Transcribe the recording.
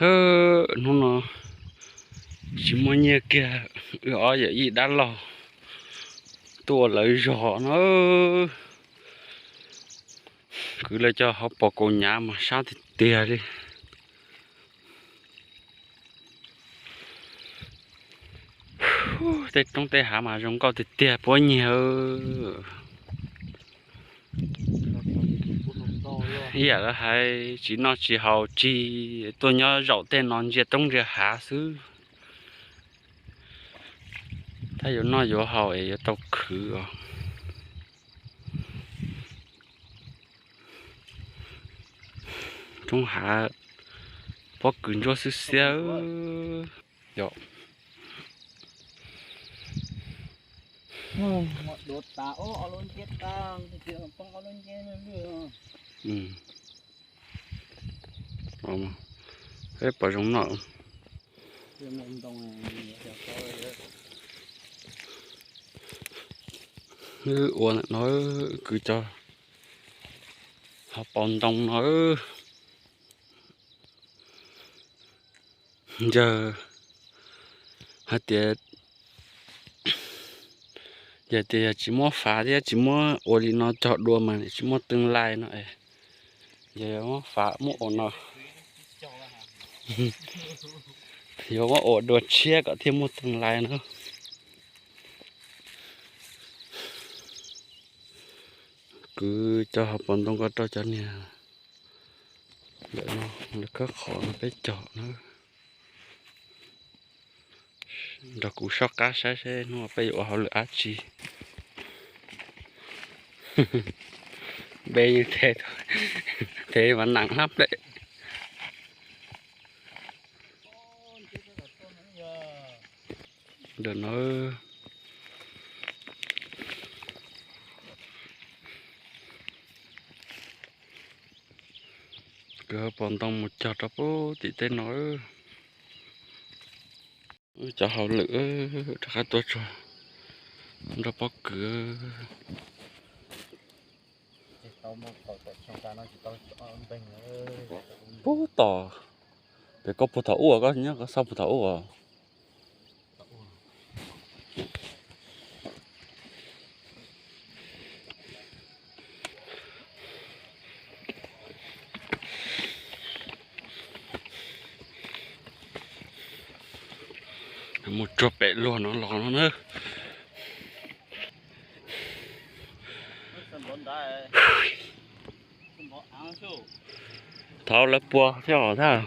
Hnub no tsis muaj nyiaj kiag, wb ob yawm yij dab laug tuaj ua lawv zog no. Kwv lawv cov hauv paus kaus hniav mas sab tiag tiag li. Tej roob tej hav mas zoo nkauj tiag tiag puab nyiag. Ib yam li hais tsis noj tsis haus tsis tuaj nyob zaum tej no ntsia roob ntsia hav xwb. Tab yuav noj yuav haus es yuav tau khwv os. Roob hav pob kws ntsuab xwb xiab. Pom zoo no. Wb ua ntawm no, kwv cov hauv paus ntoo no. Yawg hais tias, yog tias yog tsis muab fav thiab tsis muab ua li no cog dua mas tsis muaj tương lai no. Yog yuav muab fav muab ua no, yuav muab ua dua tshiab kom thiaj muaj tương lai no. Kwv cov hauv paus ntoo ko rau cov niag ntawm no, lawv khawb qhov no peb cog na. Nrog kuv soj qab saib seb hnub no peb yuav ua hauj lwm dab tsi. Npe yeej thev, thev mas nam hlab plem. Ntawm no kwv hauv paus ntoo mus cog rau pem tim tej no. Wb cov hauj lwm rov qab tuaj tsuag nrog pob kws. Pub tom, pem koj puag thaum ub, koj nyob koj xauj puag thaum ub. Mus tsuag pem luag no los no na. Thaum lawv pua thiab os ntag.